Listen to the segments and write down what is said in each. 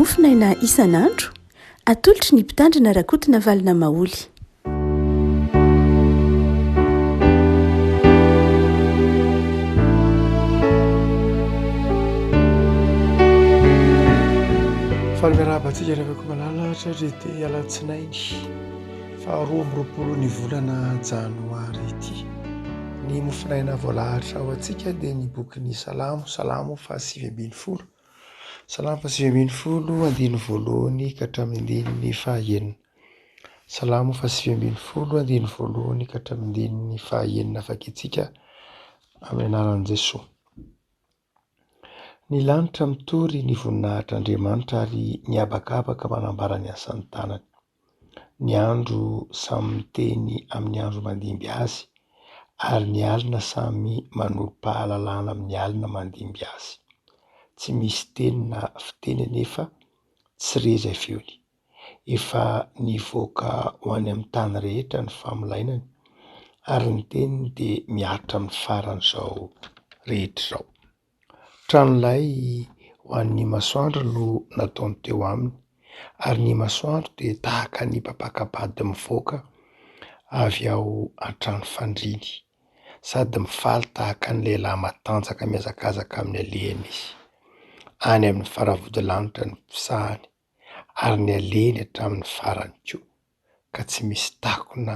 Mofonaina isan'andro, atolotry ny Mpitandrina Rakotonavalona Maholy. Faly miarahaba antsika ry havako malala hatrany ity alatsinainy faha 22 ny volana janoary ity. Ny mofonaina voalahatra ho antsika dia ny bokin'ny Salamo, Salamo faha 19. Salamo faha 19 andininy voalohany ka hatramin'ny andininy faha enina. Salamo faha 19 andininy voalohany ka hatramin'ny andininy faha enina vakintsika amin'ny anaran'i Jesoa. Ny lanitra mitory ny voninahitr'Andriamanitra ary ny habakabaka manambara ny asan'ny tanany. Ny andro samy miteny amin'ny andro mandimby azy, ary ny alina samy manolo-pahalalana amin'ny alina mandimby azy. Tsy misy teny na fiteny anefa tsy re izay feony. Efa nivoaka ho any amin'ny tany rehetra ny famolainany, ary ny teniny dia mihatra amin'ny faran'izao rehetra izao. Tranolay ho an'ny masoandro no nataony teo aminy, ary ny masoandro dia tahaka ny mpampaka-bady mivoaka avy ao an-trano fandriany, sady mifaly tahaka ny lehilahy matanjaka mihazakazaka amin'ny alehany izy. Any amin'ny faravodilanitra ny fisahany, ary ny alehany hatramin'ny farany koa, ka tsy misy takona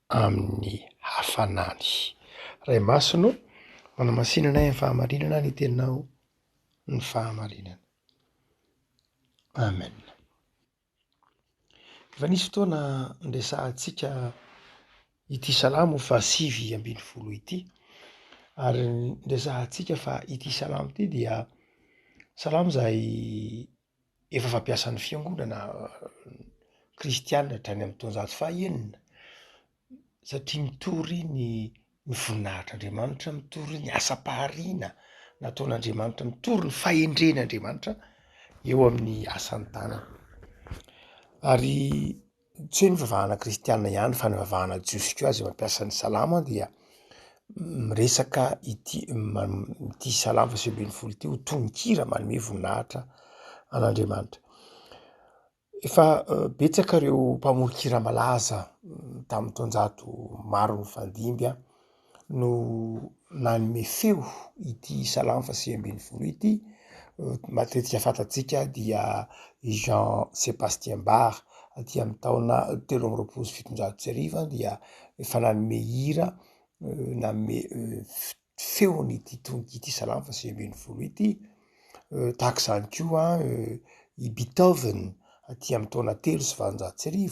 amin'ny hafanany. Ray Masina ô, manamasina anay amin'ny fahamarinana ny Teninao ny fahamarinana. Amen. Efa nisy fotoana niresahantsika ity salamo fahasivy ambin'ny folo ity ary niresahantsika fa ity salamo ity dia salamo izay efa fampiasan'ny fiangonana kristiana hatrany amin'ny taonjato fahaenina satria mitory ny ny voninahitr'Andriamanitra, mitory ny asam-pahariana nataon'Andriamanitra, mitory ny fahendren'Andriamanitra eo amin'ny asan'ny tanany. Ary tsy hoe ny fivavahana kristiana ihany fa ny fivavahana jiosy koa aza mampiasa ny salamo dia miresaka ity ity salamo faha 19 ity ho tononkira manome voninahitra an'Andriamanitra. Efa betsaka ireo mpamoron-kira malaza tamin'ny taonjato maro nifandimby no nanome feo ity salamo faha 19 ity. Matetika fantatsika dia i Jean Sébastien Bach aty amin'ny taona 1723 dia efa nanome hira, nanome feony ity tononkira ity salamo faha 19 ity. Tahaka izany koa i Beethoven aty amin'ny taona 1803.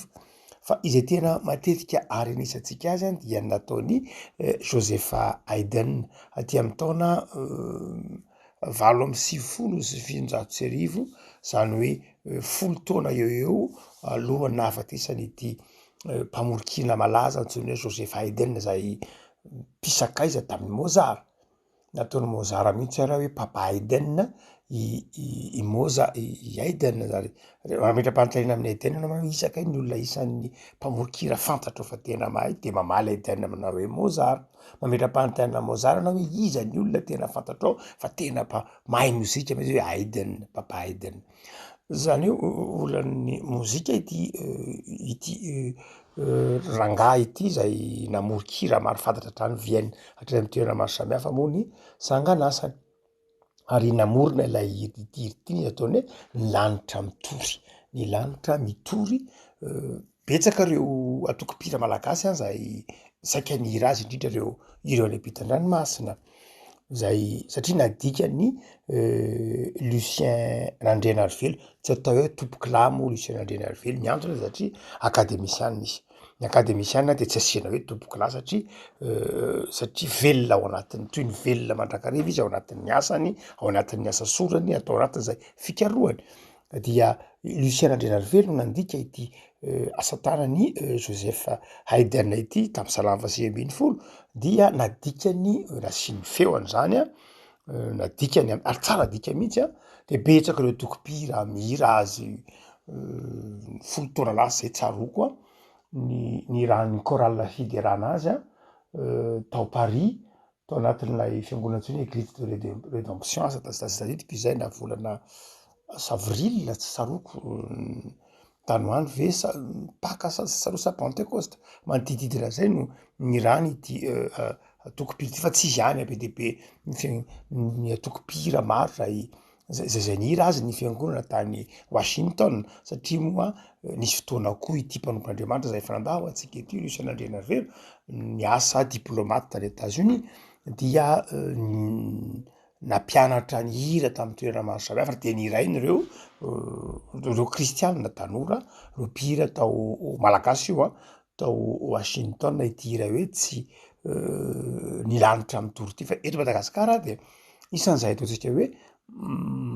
Fa izay tena matetika arenesantsika azy dia ny nataon'i Joseph Haydn aty amin'ny taona 1798, izany hoe folo taona eo ho eo alohan'ny nahafatesan'ity mpamoron-kira malaza antsoina hoe Joseph Haydn izay mpisakaiza tamin'i Mozart. Nataon'i Mozart mihitsy ary hoe Papa Haydn i i Moza- i Haydn zany. Raha mametra-panontaniana amin'i Haydn ianao hoe iza kay ny olona isan'ny mpamoron-kira fantatrao fa tena mahay de mamaly Haydn aminao hoe Mozart. Mametra-panontaniana amin'i Mozart ianao hoe iza ny olona tena fantatrao fa tena mpa- mahay mozika mihitsy hoe Haydn, Papa Haydn. Zany hoe olan'ny mozika ity ity rangahy ity izay namoron-kira maro fantatra hatrany Vienne hatrany am'toerana maro samihafa moa ny sangan'asany, ary namorona ilay hira ity hira ity ny ataony hoe ny lanitra mitory, ny lanitra mitory. Betsaka ireo antokom-pihira malagasy an zay saika nihira azy indrindra ireo ireo any ampitan-dranomasina zay satria nadikan'i Lucien Randrianarivelo, tsy atao hoe tompokolahy moa Lucien Randrianarivelo, ny antony satria akademisiana izy, ny akademisiana de tsy asiana hoe tompokolahy satria satria velona ao anatin'ny toy ny velona mandrakariva izy ao anatin'ny asany, ao anatin'ny asa sorany, atao anatin'izay fikarohany. Dia Lucien Randrianarivelo no nandika ity asa tanan'i Joseph Haydn ity tamin'ny salamo faha 19 dia nadikany nasiany feo an'izany an, nadikany ary tsara dika mihitsy an, de betsaka ireo tokom-pihira mihira azy folo taona lasa zay tsaroako an, ny nirahan'ny chorale fiderana azy an tao Paris tao anatin'ilay fiangonana antsoina hoe Eglise de Rédemption, asa tadidiko izay na volana. Asa avril tsy tsaroako tany ho any ve sa paka sa tsy tsaroako sa pantekosta, manodidididina an'izay no nirahany ity antoko mpihira ity fa tsy izy ihany be dia be ny fi- ny antoko mpihira maro zay zay zay nihira azy ny fiangonana tany Washington satria moa nisy fotoana koa ity mpanompon'Andriamanitra zay efa nandao antsika ity Lucien Andrianarivelo niasa diplomate tany Etats-Unis dia nampianatra ny hira tamin'ny toerana maro samihafa dia nirainy ireo ireo kristianina tanora, ireo mpihira tao malagasy io an, tao Washington ity hira hoe tsy ny lanitra mitory ity fa eto Madagasikara dia isan'izay ataontsika hoe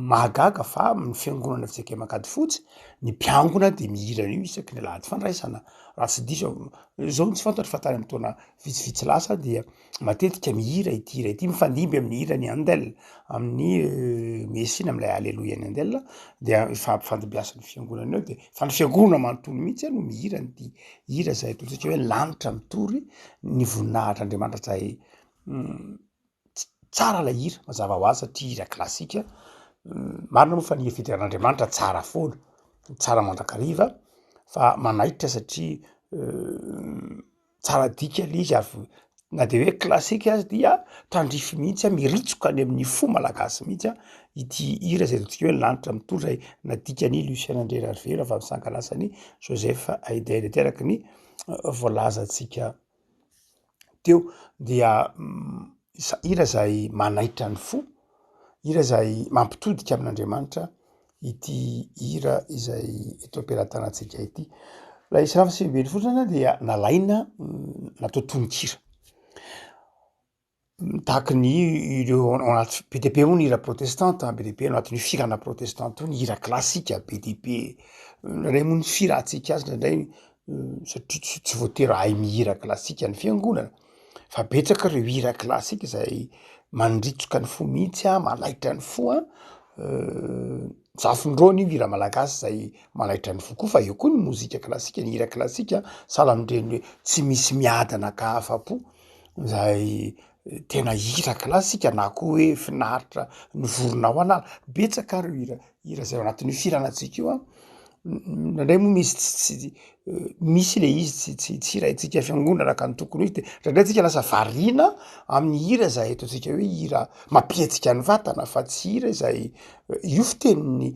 mahagaga fa ny fiangonana fjkm Ankadifotsy ny mpiangona de mihira an'io isaky ny alahady fandraisana raha tsy diso aho, zao no tsy fantatro fa tany amy taona vitsivitsy lasa dia matetika mihira ity hira ity mifandimby amin'ny hiran'i Handel amin'ny Mesia na amin'ilay Aleloia an'i Handel dia ifampifandimbiasan'ny fiangonana eo de fa ny fiangonana manontolo mihitsy no mihira an'ity hira zay ataontsika hoe lanitra mitory ny voninahitr'Andriamanitra zay tsara lay hira mazava ho azy satria hira klasika, marina moa fa ny hira fideran'Andriamanitra tsara foana, tsara mandrakariva fa manaitra satria tsara dika le izy avy na de hoe klasika azy dia tandrify mihitsy a, miritsoka any amin'ny fo malagasy mihitsy a ity hira zay ataontsika hoe lanitra mitory zay nadikan'i Lucien Andrianarivelo avy amin'ny sanganasan'i Joseph Haydn teraky ny voalazantsika teo dia hira zay manaitra ny fo, hira zay mampitodika amin'Andriamanitra ity hira izay eto am-pelatanantsika ity. Ilay Salamo 19 zany dia nalaina natao tononkira. Tahaky ny ireo ao anaty, be dia be moa ny hira protestanta, be dia be ao anatin'io fihirana protestanta io ny hira klasika be dia be, indraindray moa ny fihirantsika azy indraindray satria tsy tsy voatery hahay mihira klasika ny fiangonana fa betsaka ireo hira klasika izay mandritsoka ny fo mihitsy an, manaitra ny fo an, Zafindraony io hira malagasy zay manaitra ny fo koa fa eo koa ny mozika klasika, ny hira klasika sahala amin'ireny hoe tsy misy miadana ka afa-po zay tena hira klasika na koa hoe finaritra ny vorona ao an'ala, betsaka ary io hira hira zay ao anatin'io fihiranantsika io an, indraindray moa misy tsy tsy misy le izy tsy tsy tsy hiraintsika fiangonana araka ny tokony ho izy de indraindray tsika lasa variana amin'ny hira zay ataontsika hoe hira mampihetsika ny vatana fa tsy hira izay io fitenin'i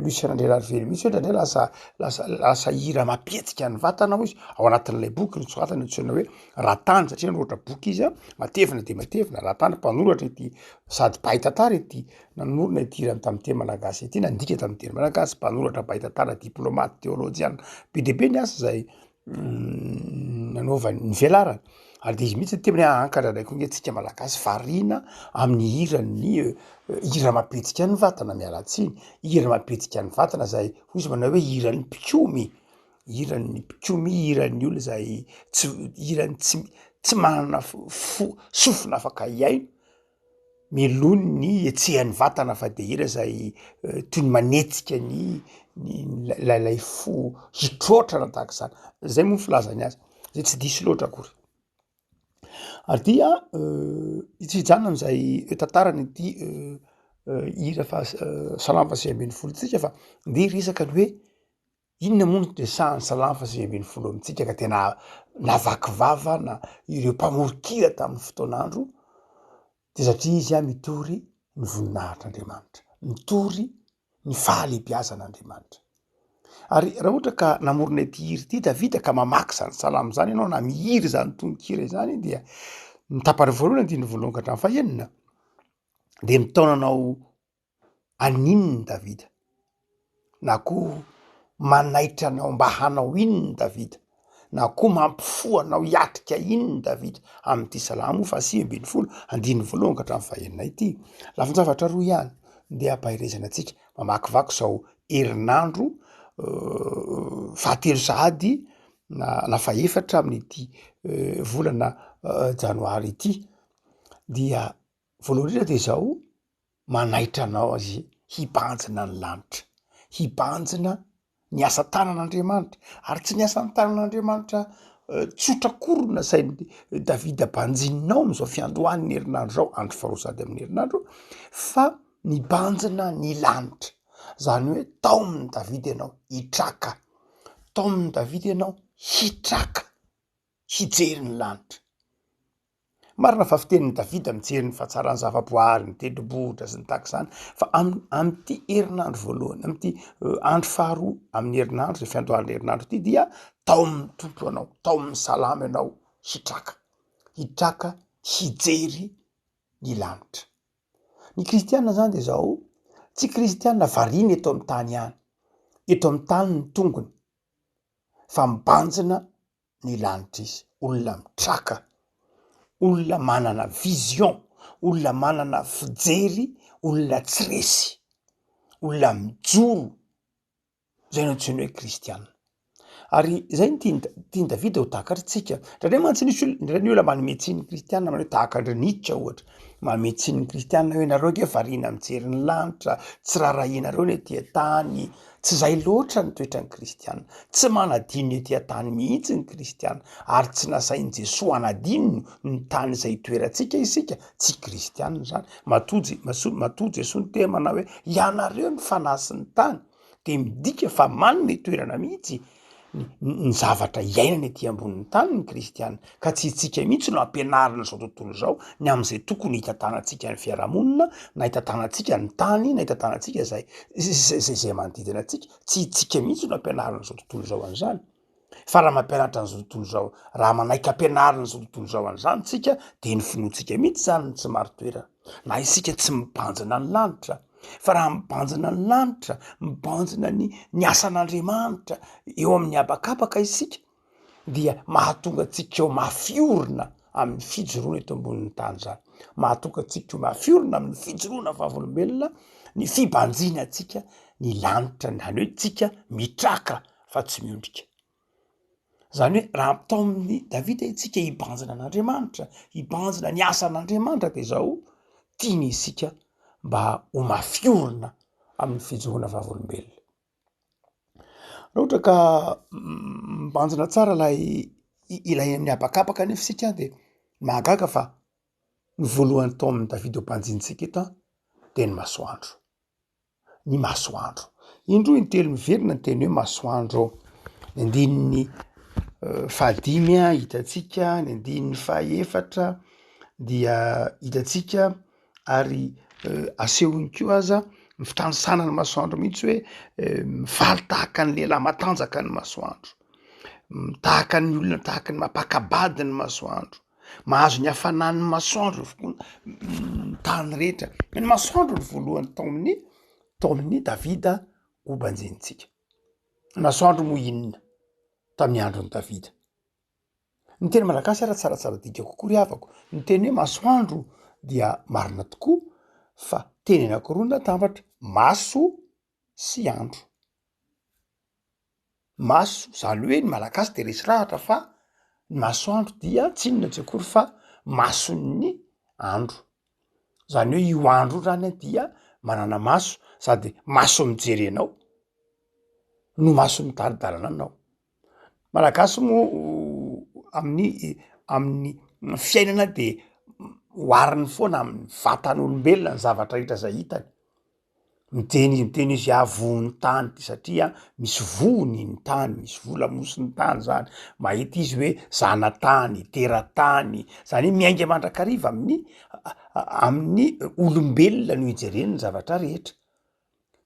Lucien Andrianarivelo mihitsy hoe indraindray lasa lasa lasa hira mampihetsika ny vatana hoy izy ao anatin'ilay boky nosoratany antsoina hoe Ratany satria nanoratra boky izy a matevina de matevina Ratany mpanoratra ity sady mpahay tantara ity Nanorina ity hirany tamin'ny teny malagasy ity, nandika tamin'ny teny malagasy, mpanoratra, mpahay tantara, diplômaty, teôlôjiana. Be dia be ny asa izay nanaovany, nivelarany. Ary dia izy mihitsy niteny hoe aa ka indraindray koa nge tsika malagasy variana amin'ny hiran'ny hira mampihetsika ny vatana, miala tsiny, hira mampihetsika ny vatana zay hoy izy manao hoe hiran'ny mpikomy, hiran'ny mpikomy, hiran'ny olona izay tsy hiran'ny tsy tsy manana fo sofina afaka hihaino. Mialoha ny hihetsehan'ny vatana fa de hira zay toy ny manetsika ny ny lay fo hitroatra na tahaka izany, zay moa ny filazany azy, zay tsy diso loatra akory. Ary dia tsy hijanona am'zay tantarany ity hira faha salamo faha 19 tsika fa ndeha hiresaka ny hoe Inona moa no resahan'ny Salamo faha 19 amintsika ka tena navaky vava na ireo mpamoron-kira tamin'ny fotoan'andro? Dia satria izy mitory ny voninahitr'Andriamanitra, mitory ny fahalehibiazan'Andriamanitra. Ary raha ohatra ka namorona ity hira ity Davida ka mamaky izany salamo izany ianao na mihira izany tononkira izany dia ny tapany voalohany andininy voalohany ka hatramin'ny fahenina dia mitaona anao Haninona Davida? Na koa manaitra anao mba hanao inona Davida? Na koa mampifoha anao hiatrika inona Davida amin'ity Salamo faha 19 andininy voalohany ka hatramin'ny fahenina ity? Lafin-javatra roa ihany ndeha hampaherezana antsika mamakivaky izao herinandro fahatelo sahady na fahefatra amin'ity volana janoary ity dia voalohany indrindra de izao manaitra anao azy hibanjina ny lanitra, hibanjina ny asa tanan'Andriamanitra, ary tsy ny asan'ny tanan'Andriamanitra tsotra akory no nasain'i Davida banjininao am'izao fiandohan'ny herinandro zao, andro faharoa sady amin'ny herinandro, fa mibanjina ny lanitra. Zany hoe taomin'i Davida ianao hitraka, taomin'i Davida ianao hitraka hijery ny lanitra. Marina fa fitenin'i Davida mijery ny fahatsaran'ny zavaboary, ny tendrombohitra sy ny tahaka izany, fa am- amin'ity herinandro voalohany, amin'ity andro faharoa amin'ny herinandro, izay fiandohan'ny herinandro ity dia taomin'ny Tompo ianao, taomin'ny salamo ianao hitraka, hitraka hijery ny lanitra. Ny kristiana zany de zao, tsy kristiana variana eto amin'ny tany ihany, eto amin'ny tany ny tongony fa mibanjina ny lanitra izy, olona mitraka, olona manana vision, olona manana fijery, olona tsy resy, olona mijoro, zay no antsoina hoe kristiana. Ary zay no tian'i tian'i Davida ho takatritsika. Indraindray mantsy nisy olona, indraindray ny olona manome tsiny ny kristiana manao hoe tahaka an-dry Nietzsche ohatra, manome tsiny ny kristiana hoe nareo ange variana mijery ny lanitra, tsy raharahianareo ny ety an-tany, Tsy izay loatra ny toetran'ny kristiana. Tsy manadino ny ety an-tany mihitsy ny kristiana, ary tsy nasain'i Jesoa hanadino ny tany izay itoerantsika isika, tsy kristiana izany. Matoa Je- maso- matoa Jesoa niteny manao hoe ianareo ny fanahy sy ny tany, de midika fa manome toerana mihitsy ny zavatra iainana ety ambonin'ny tany ny kristiana, ka tsy itsika mihitsy no ampianarin'izao tontolo izao ny amin'izay tokony hitantanantsika ny fiarahamonina, na hitantanantsika ny tany, na hitantanantsika izay izay izay manodidina antsika, tsy itsika mihitsy no ampianarin'izao tontolo izao an'izany, fa raha mampianatra an'izao tontolo izao, raha manaiky ampianarin'izao tontolo izao an'izany tsika de ny finoantsika mihitsy zany no tsy marin-toerana, na isika tsy mibanjina ny lanitra. Fa raha mibanjina ny lanitra, mibanjina ny ny asan'Andriamanitra eo amin'ny habakabaka isika dia mahatonga antsika ho mafy orina amin'ny fijoroana eto ambonin'ny tany zany, mahatonga antsika ho mafy orina amin'ny fijoroana vavolombelona ny fibanjinantsika ny lanitra, izany hoe tsika mitraka fa tsy miondrika. Zany hoe raha ampitaomin'i Davida isika hibanjina an'Andriamanitra, hibanjina ny asan'Andriamanitra de zao, tiany isika mba ho mafy orina amin'ny fijoroana vavolombelona. Raha ohatra ka mibanjina tsara ilay ilay amin'ny habakabaka anefa isika de mahagaga fa ny voalohany taomin'i Davida ho banjinintsika eto an de ny masoandro. ny masoandro. Indroa intelo miverina ny teny hoe masoandro ao. Ny andininy fahadimy hitantsika, ny andininy fahaefatra dia hitantsika ary asehony koa aza ny fitanisana ny masoandro mihitsy hoe mifaly tahaka ny lehilahy matanjaka ny masoandro, tahaka ny olona tahaka ny mampaka-bady ny masoandro. Mahazo ny hafanan'ny masoandro avokoa ny tany rehetra. Ny masoandro no voalohany tao amin'ny tao amin'ny Davida ho banjinintsika. Ny masoandro moa inona tamin'ny andron'i Davida? Ny teny malagasy ara tsaratsara dika kokoa ry havako. Ny teny hoe masoandro dia marina tokoa fa teny anankiroa natambatra, maso sy andro. Maso, zany hoe ny malagasy de resy lahatra fa ny masoandro dia tsy inona tsy akory fa mason'ny andro, zany hoe io andro io zany a dia manana maso sady maso mijery anao no maso mitari-dalana anao. Malagasy moa amin'ny amin'ny fiainana de ohariny foana amin'ny vatan'olombelona ny zavatra rehetra zay hitany. Miteny izy miteny izy ah vohon'ny tany ty satria misy vohony ny tany, misy voa lamosin'ny tany zany, mahita izy hoe zanatany, teratany, zany hoe miainga mandrakariva amin'ny amin'ny olombelona no ijereny ny zavatra rehetra,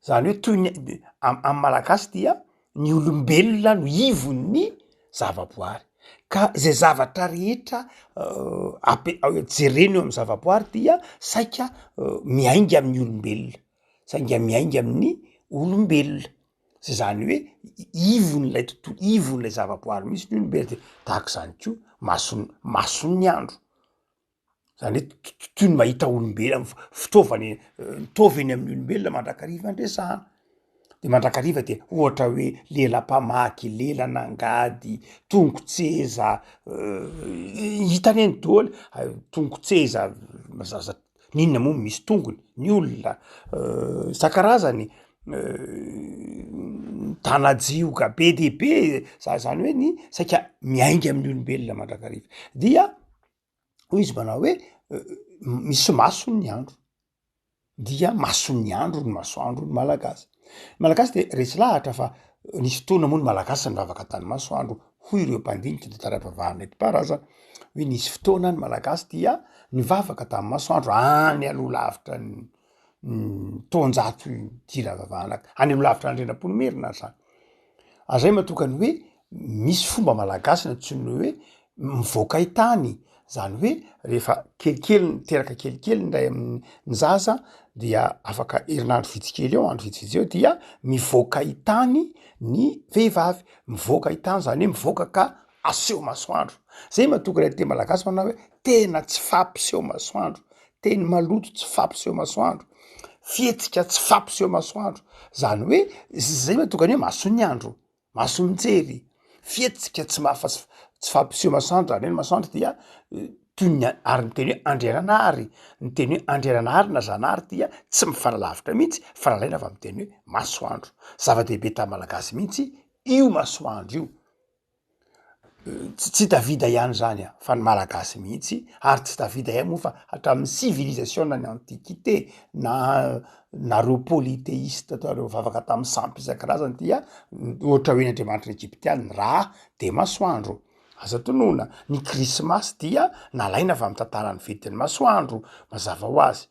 zany hoe toy ny am- am'malagasy dia ny olombelona no ivon'ny zavaboary, ka zay zavatra rehetra ape- jerena eo amy zavaboary dia saika miainga amin'ny olombelona, sainga miainga amin'ny olombelona, zay zany hoe ivon'ilay tontolo, ivon'ilay zavaboary mihitsy ny olombelona de tahak'izany koa mason- mason'ny andro. Zany hoe toy ny mahita olombelona fitaovana e, taova eny amin'ny olombelona mandrakariva ny resahana, de mandrakariva de ohatra hoe lela-pamaky, lelan'angady, tongo-tseza, hitany eny daholo, tongo-tseza zaza n'inona moa misy tongony, ny olona isan-karazany, tana-jioga be de be, za zany hoe ny saika miainga amin'ny olombelona mandrakariva dia Hoy izy manao hoe misy masony ny andro, dia mason'ny andro ny masoandro ny malagasy. Ny Malagasy dia resy lahatra fa nisy fotoana moa ny Malagasy nivavaka tany masoandro, hoy ireo mpandinika ny tantaram-pivavahana nentim-paharazana, hoe nisy fotoana ny Malagasy dia nivavaka tamin'ny masoandro any aloha lavitra ny taonjato nidiram-pivavahana, any aloha lavitra Andrianampoinimerina ary zany. Ary zay mahatonga ny hoe misy fomba malagasy nantsoina hoe mivoaka itany, zany hoe rehefa kelikely niteraka kelikely ny ray amin'ny zaza dia afaka herinandro vitsy kely eo, andro vitsivitsy eo dia mivoaka itany ny vehivavy, mivoaka itany zany hoe mivoaka ka aseho masoandro, zay mahatonga ilay teny malagasy manao hoe tena tsy fampiseho masoandro, teny maloto tsy fampiseho masoandro, fihetsika tsy fampiseho masoandro, zany hoe zay mahatonga ny hoe mason'ny andro, maso mijery, fihetsika tsy maha- tsy fampiseho masoandro, zany hoe ny masoandro dia toy ny ary ny teny hoe Andriananahary, ny teny hoe Andriananahary na Zanahary dia tsy mifanalavitra mihitsy fa nalaina avy amy teny hoe masoandro, zava-dehibe tamy malagasy mihitsy io masoandro io. Tsy Davida ihany zany an, fa ny Malagasy mihitsy, ary tsy Davida ihany moa fa hatramin'ny sivilizasiona ny antiquité na nareo polythéiste tao reo nivavaka tamin'ny sampy isan-karazany dia ohatra hoe ny andriamanitry ny egyptiana Ra de masoandro, aza tonona, ny krismasy dia nalaina avy amin'ny tantaran'ny fetin'ny masoandro mazava ho azy,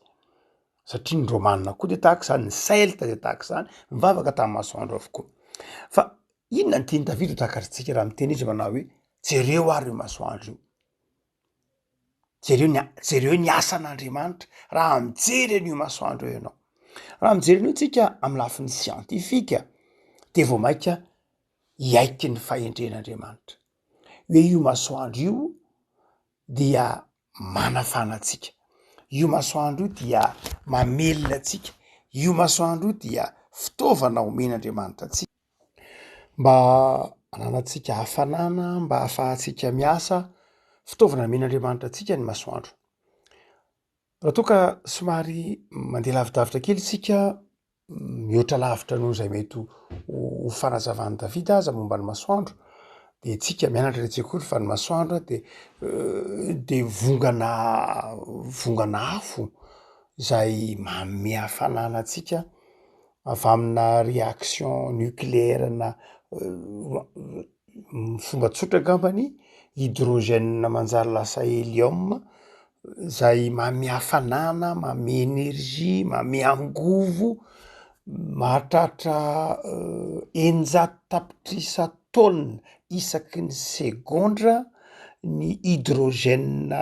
satria ny rômanina koa de tahaka izany, ny selta de tahaka izany, nivavaka tamin'ny masoandro avokoa fa Inona no tian'i Davida ho takarintsika raha miteny izy manao hoe, Jereo ary io masoandro io. Jereo ny jereo ny asan'Andriamanitra raha mijery an'io masoandro io ianao. Raha mijery an'io tsika amin'ny lafiny siantifika de vao mainka hiaiky ny fahendren'Andriamanitra. Hoe io masoandro io dia manafana antsika, io masoandro io dia mamelona antsika, io masoandro io dia fitaovana omen'Andriamanitra antsika mba hananantsika hafanana, mba hahafahantsika miasa, fitaovana nomen'Andriamanitra antsika ny masoandro. Raha toa ka somary mandeha lavidavitra kely isika mihoatra lavitra noho izay mety ho fanazavan'i Davida aza momba ny masoandro, de tsika mianatra any an-tsekoly fa ny masoandro de de vongana vongana afo zay manome hafanana antsika avy amina réaction nucléaire na fomba tsotra angambany hydrogène manjary lasa hélium zay manome hafanana, manome energie, manome angovo mahatratra 600 tapitrisa taonina isaky ny segondra ny hydrogène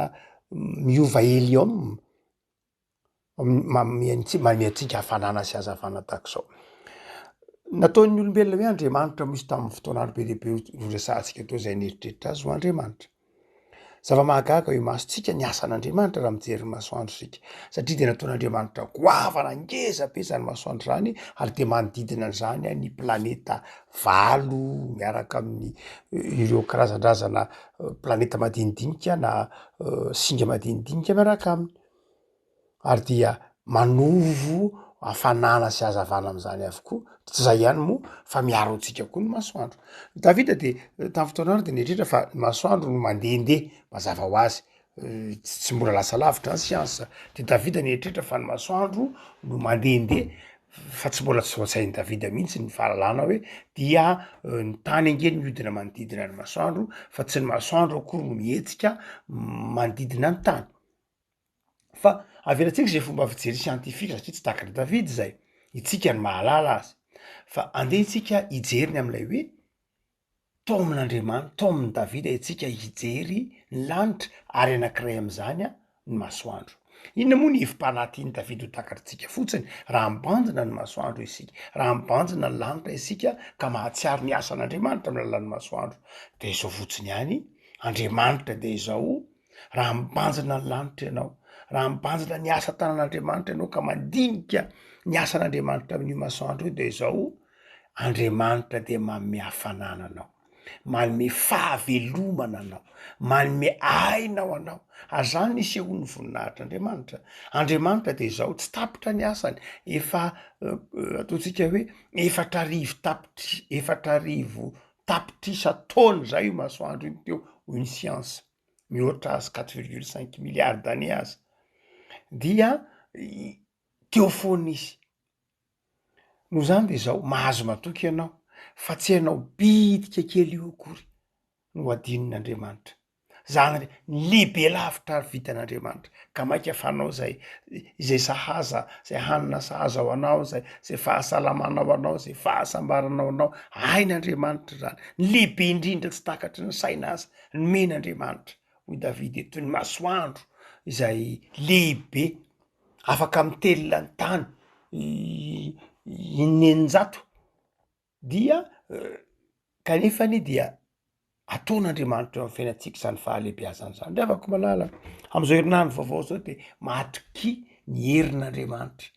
miova hélium. Manome antsika manome antsika hafanana sy hazavana tahaka izao. Nataon'ny olombelona hoe Andriamanitra moa izy tamin'ny fotoana andro be dia be noresahantsika teo izay nieritreritra azy ho Andriamanitra. Zava-mahagaga eo imasontsika ny asan'Andriamanitra raha mijery ny masoandro isika satria dia nataon'Andriamanitra goavana ngeza be izany masoandro izany ary dia manodidina an'izany ny planeta valo miaraka amin'ny ireo karazandrazana planeta madinidinika na singa madinidinika miaraka aminy. ary dia manovo hafanana sy hazavana am'zany avokoa, tsy zay ihany moa fa miaro antsika koa ny masoandro. Davida de tamin'ny fotoana andro de nieritreritra fa ny masoandro no mandehandeha, mazava ho azy tsy mbola lasa lavitra ny siansa, de Davida nieritreritra fa ny masoandro no mandehandeha fa tsy mbola tsy ao an-tsain'i Davida mihitsy ny fahalalana hoe dia ny tany ange no mihodina manodidina ny masoandro fa tsy ny masoandro akory no mihetsika manodidina ny tany. Fa avelantsika zay fomba fijery siantifika satria tsy takatr'i David zay, itsika no mahalala azy, fa andeha itsika hijery ny am'ilay hoe taomin'Andriamanitra, taomin'i Davida itsika hijery ny lanitra ary anankiray am'zany a ny masoandro. Inona moa ny hevi-panahy tian'i Davida ho takatritsika fotsiny raha mibanjina ny masoandro isika, raha mibanjina ny lanitra isika ka mahatsiaro ny asan'Andriamanitra amin'ny alalan'ny masoandro, de izao fotsiny ihany, Andriamanitra de izao Raha mibanjina ny lanitra ianao, raha mibanjina ny asa tanan'Andriamanitra ianao ka mandinika ny asan'Andriamanitra amin'io masoandro io de izao, Andriamanitra dia manome hafanana anao, manome fahavelomana anao, manome aina ho anao, ary zany no isehoan'ny voninahitr'Andriamanitra. Andriamanitra de izao, tsy tapitra ny asany, efa ataontsika hoe 4000 tapitri- 4000 tapitrisa taona zay io masoandro io teo hoy ny siansa. mihoatra azy quatre virgule cinq milliards d'années aza dia teo foana izy. Noho izany dia izao, mahazo matoky ianao fa tsy ianao bitika kely io akory no hadinon'Andriamanitra. Zany ny lehibe lavitra ary vitan'Andriamanitra ka maika fa anao zay izay sahaza, zay hanina sahaza ho anao, zay zay fahasalamana ho anao, zay fahasambarana ho anao, hain'Andriamanitra zany. Ny lehibe indrindra tsy takatry ny saina aza nomen'Andriamanitra, hoy Davida eto, ny masoandro izay lehibe afaka mitelina ny tany ineninjato dia kanefa anie dia ataon'Andriamanitra eo amin'ny fiainantsika izany fahalehibiazana izany. Ry havako malala, am'izao herinandro vaovao zao de matokia ny herin'Andriamanitra,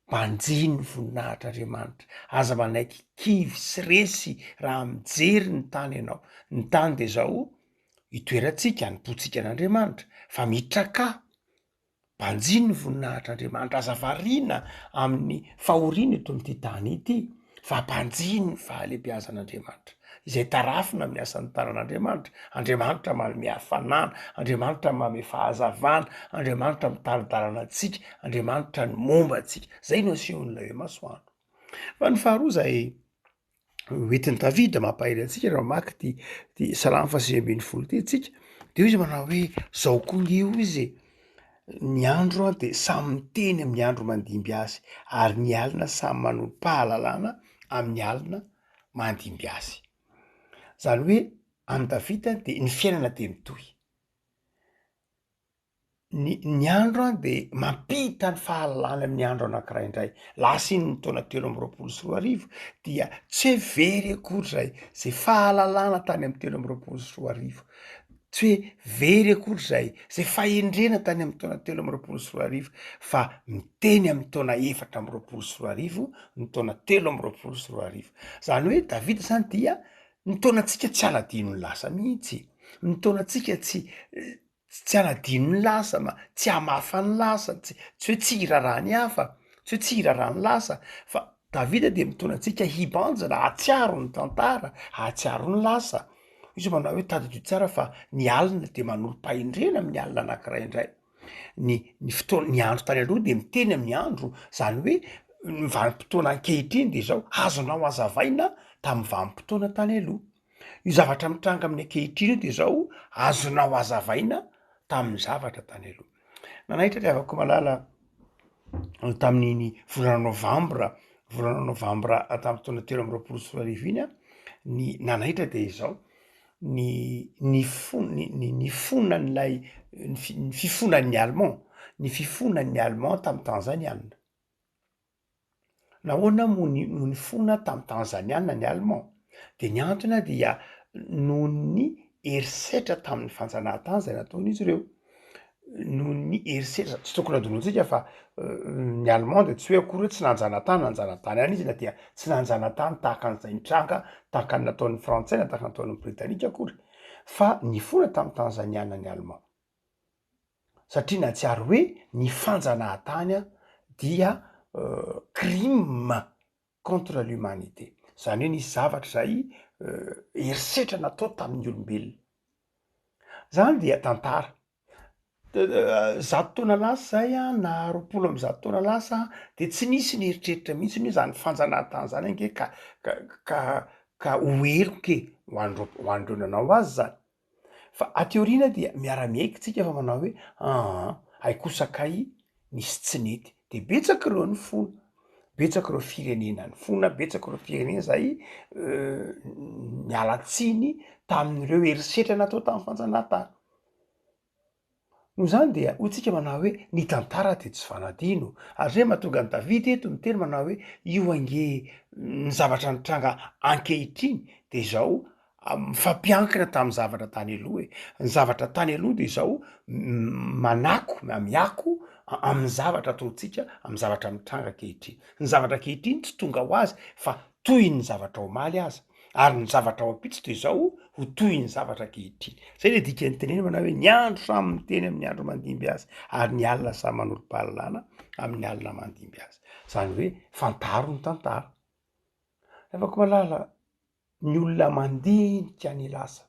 banjino ny voninahitr'Andriamanitra, aza manaiky kivy sy resy raha mijery ny tany ianao, ny tany de zao itoerantsika, anompoantsika an'Andriamanitra fa mitrakà. Banjino ny voninahitr'Andriamanitra, aza variana amin'ny fahoriana eto amin'ity tany ity, fa banjino ny fahalehibiazan'Andriamanitra, izay tarafina amin'ny asan'ny tanan'Andriamanitra. Andriamanitra manome hafanana, Andriamanitra manome fahazavana, Andriamanitra mitari-dalana antsika, Andriamanitra ny momba antsika. Zay no asehon'ilay hoe masoandro. Fa ny faharoa izay hoentin'i Davida mampahery antsika raha mamaky ity ity salamo fahasivy ambin'ny folo ity tsika de hoy izy manao hoe zao koa nge hoy izy e, ny andro a de samy miteny amin'ny andro mandimby azy ary ny alina samy manolo-pahalalana amin'ny alina mandimby azy. Zany hoe amin'i Davida de ny fiainana de mitohy. Ny ny andro an de mampita ny fahalalana amin'ny andro anankiray indray, lasa iny ny taona 2023 dia tsy hoe very akory zay, zay fahalalana tany amy 2023, tsy hoe very akory zay, zay fahendrena tany amy taona 2023 fa miteny amy taona 2024 ny taona 2023, zany hoe Davida zany dia nitaona antsika tsy hanadino ny lasa mihitsy, nitaona antsika tsy tsy hanadino ny lasa na tsy hamafa ny lasa, tsy tsy hoe tsy hiraharaha ny hafa, tsy hoe tsy hiraharaha ny lasa, fa Davida dia mitondra antsika hibanjina, hahatsiaro ny tantara, hahatsiaro ny lasa. Izy manao hoe tadidio tsara fa ny alina de manolo-pahendrena amin'ny alina anankiray indray. Ny ny fotoana, ny andro tany aloha de miteny amin'ny andro, zany hoe ny vanim-potoana ankehitriny de zao, azonao hazavaina tamin'ny vanim-potoana tany aloha. Io zavatra mitranga amin'ny ankehitriny io de zao, azonao hazavaina tamin'ny zavatra tany aloha. Nanaitra ry havako malala tamin'iny volana novambra, volana novambra tamin'ny taona 2023 iny a, ny nanaitra de izao, ny nifo- ny ny nifonan'ilay ny fi- ny fifonan'ny allemand, ny fifonan'ny allemand tamin'ny tanzaniana. Nahoana moa ny no nifona tamin'ny Tanzaniana ny Allemand? De ny antony dia noho ny herisetra tamin'ny fanjanahantany zay nataon'izy ireo, noho ny herisetra, tsy tokony hadinointsika fa ny Allemand de tsy hoe akory hoe tsy nanjanatany, nanjanatany ihany izy na dia tsy nanjanatany tahaka an'izay nitranga tahaka ny nataon'ny Frantsay na tahaka ny nataon'ny Britanika akory fa nifona tamin'ny Tanzaniana ny Allemand. Satria nahatsiaro hoe ny fanjanahantany dia crime contre l'humanité, zany hoe nisy zavatra zay herisetra natao tamin'ny olombelona, zany dia tantara, 100 taona lasa zay an na 120 taona lasa de tsy nisy nieritreritra mihitsy hoe zany fanjanahantany zany ange ka ka ka ho heloka e, ho an'ireo ho an'ireo nanao azy zany. Fa aty aoriana dia miara-miaiky tsika fa manao hoe aa hay kosa kay nisy tsy nety, de betsaka ireo nifona, betsaka ireo firenena nifona, betsaka ireo firenena zay niala tsiny tamin'ireo herisetra natao tamin'ny fanjanahantany. Noho izany dia hoy tsika manao hoe ny tantara dia tsy fanadino, ary zay mahatonga an'i Davida eto miteny manao hoe io ange ny zavatra nitranga ankehitriny de izao mifampiankina tamin'ny zavatra tany aloha e, ny zavatra tany aloha de izao manako na miako amin'ny zavatra ataontsika amin'ny zavatra mitranga ankehitriny, ny zavatra ankehitriny tsy tonga ho azy fa tohin'ny zavatra omaly aza. Ary ny zavatra ao ampitso dia izao, ho toy ny zavatra ankehitriny. Zay le dikan'ny tenenina manao hoe ny andro samy miteny amin'ny andro mandimby azy, ary ny alina samy manolo-pahalalana amin'ny alina mandimby azy. Zany hoe fantaro ny tantara. Havako malala, ny olona mandinika ny lasa,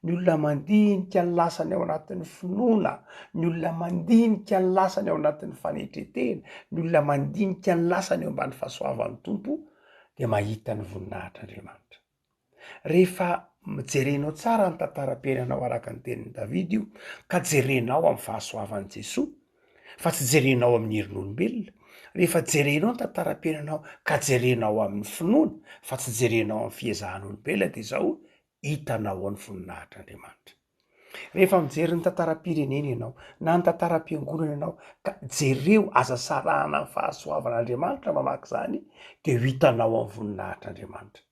ny olona mandinika ny lasany ao anatin'ny finoana, ny olona mandinika ny lasany ao anatin'ny fanetretena, ny olona mandinika ny lasany eo ambany fahasoavan'ny Tompo. dia mahita ny voninahitr'Andriamanitra. Rehefa jerenao tsara ny tantaram-piainanao araka ny tenin'i Davida io, ka jerenao amin'ny fahasoavan'i Jesoa, fa tsy jerenao amin'ny herin'olombelona, rehefa jerenao ny tantaram-piainanao ka jerenao amin'ny finoana, fa tsy jerenao amin'ny fiezahan'olombelona, dia izao hitanao ao ny voninahitr'Andriamanitra. Rehefa mijery ny tantaram-pirenena ianao, na ny tantaram-piangonana ianao, ka jereo, aza sarahana amin'ny fahasoavan'Andriamanitra mamaky izany, dia ho hitanao ao ny voninahitr'Andriamanitra.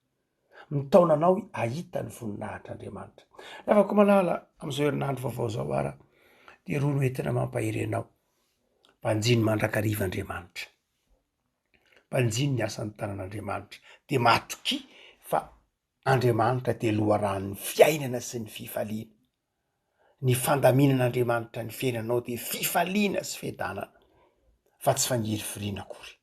Mitaona anao hahita ny voninahitr'Andriamanitra. Ravako malala, amin'izao herinandro vaovao izao ara, dia roa no entina mampahery anao. Banjino mandrakariva Andriamanitra. Banjino ny asan'ny tanan'Andriamanitra. Dia matokia fa Andriamanitra dia loharanon'ny fiainana sy ny fifaliana. Ny fandaminan'Andriamanitra ny fiainanao dia fifaliana sy fiadanana fa tsy fangirifiriana akory.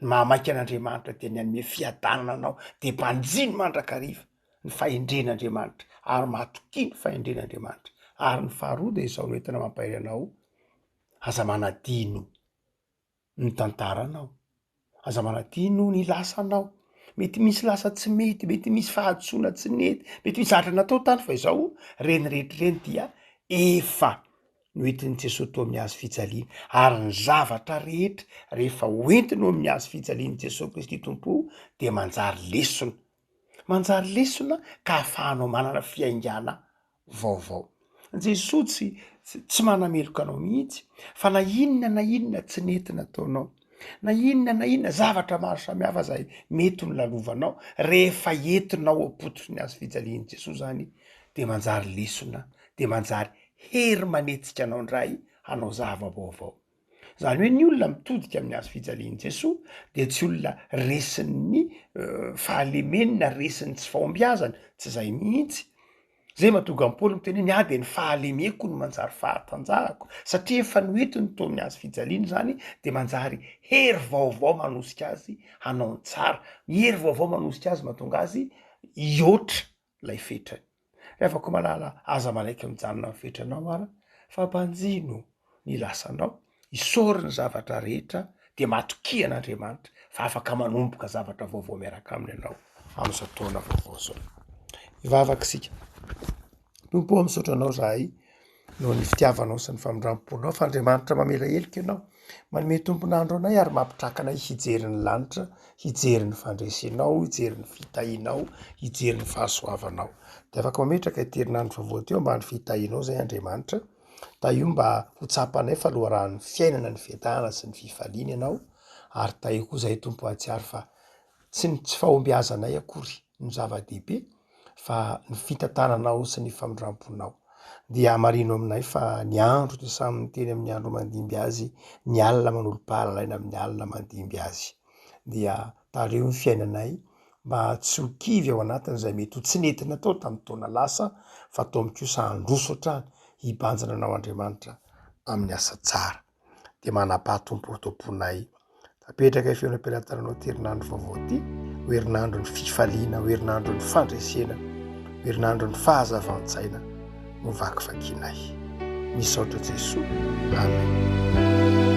Ny mahamaika an'Andriamanitra dia ny hanome fiadanana anao, dia banjino mandrakariva ny fahendren'Andriamanitra ary matokia ny fahendren'Andriamanitra. Ary ny faharoa dia izao no entina mampahery anao, aza manadino ny tantaranao, aza manadino ny lasanao, mety misy lasa tsy mety, mety misy fahadisoana tsy nety, mety misy zavatra natao tany fa izao reny rehetra ireny dia efa noentin'i Jesoa teo amin'ny hazo fijaliana ary ny zavatra rehetra rehefa hoentiny eo amin'ny hazo fijalian'i Jesoa Kristy Tompo dia manjary lesona, manjary lesona ka ahafahanao manana fiaingàna vaovao. Jesoa tsy tsy manameloka anao mihitsy fa na inona na inona tsy nety nataonao, na inona na inona zavatra maro samihafa zay mety ho nolalovanao, rehefa entinao ao am-pototry ny hazo fijalian'i Jesoa zany de manjary lesona, de manjary hery manetsika anao ndray hanao zava-baovao. Zany hoe ny olona mitodika amin'ny hazo fijalian'i Jesoa dia tsy olona resin'ny fahalemeny na resin'ny tsy fahombiazana, tsy zay mihitsy. Zay mahatonga an'i Paoly miteny hoe ny ahy dia ny fahalemeko no manjary fahatanjahako, satria efa noentiny teo amin'ny hazo fijaliana izany de manjary hery vaovao manosika azy hanao ny tsara, hery vaovao manosika azy mahatonga azy hihoatra lay fetrany. Ry havako malala, aza manaiky mijanona amin'ny fetranao ara, fa banjino ny lasanao, isaory ny zavatra rehetra, dia matokia an'Andriamanitra fa afaka manomboka zavatra vaovao miaraka aminy ianao amin'izao taona vaovao izao. Hivavaka isika. Tompo ô, misaotra anao izahay noho ny fitiavanao sy ny famindram-ponao fa Andriamanitra mamela heloka ianao, manome tompon'andro anay ary mampitraka anay hijery ny lanitra, hijery ny fandresenao, hijery ny fitahianao, hijery ny fahasoavanao. Dia afaka mametraka ity herinandro vaovao ity eo ambany fitahianao izay Andriamanitra. Tahio mba ho tsapanay fa loharanon'ny fiainana ny fiadanana sy ny fifaliana ianao ary tahio koa izahay Tompo hahatsiaro fa tsy ny tsy fahombiazanay akory no zava-dehibe fa ny fitantananao sy ny famindram-ponao. Dia hamarino aminay fa ny andro dia samy miteny amin'ny andro mandimby azy, ny alina manolo-pahalalaina amin'ny alina mandimby azy. Dia tariho ny fiainanay mba tsy ho kivy ao anatin'izay mety ho tsy nety natao tamin'ny taona lasa fa ataony kosa handroso hatrany hibanjina anao Andriamanitra amin'ny asa tsara. Dia manapaha Tompo Tomponay. Apetraka io feno am-pelatananao ity herinandro vaovao ity, ho herinandron'ny fifaliana, ho herinandron'ny fandresena, ho herinandron'ny fahazavan-tsaina no vakivakinay. Misaotra Jesoa. Amen.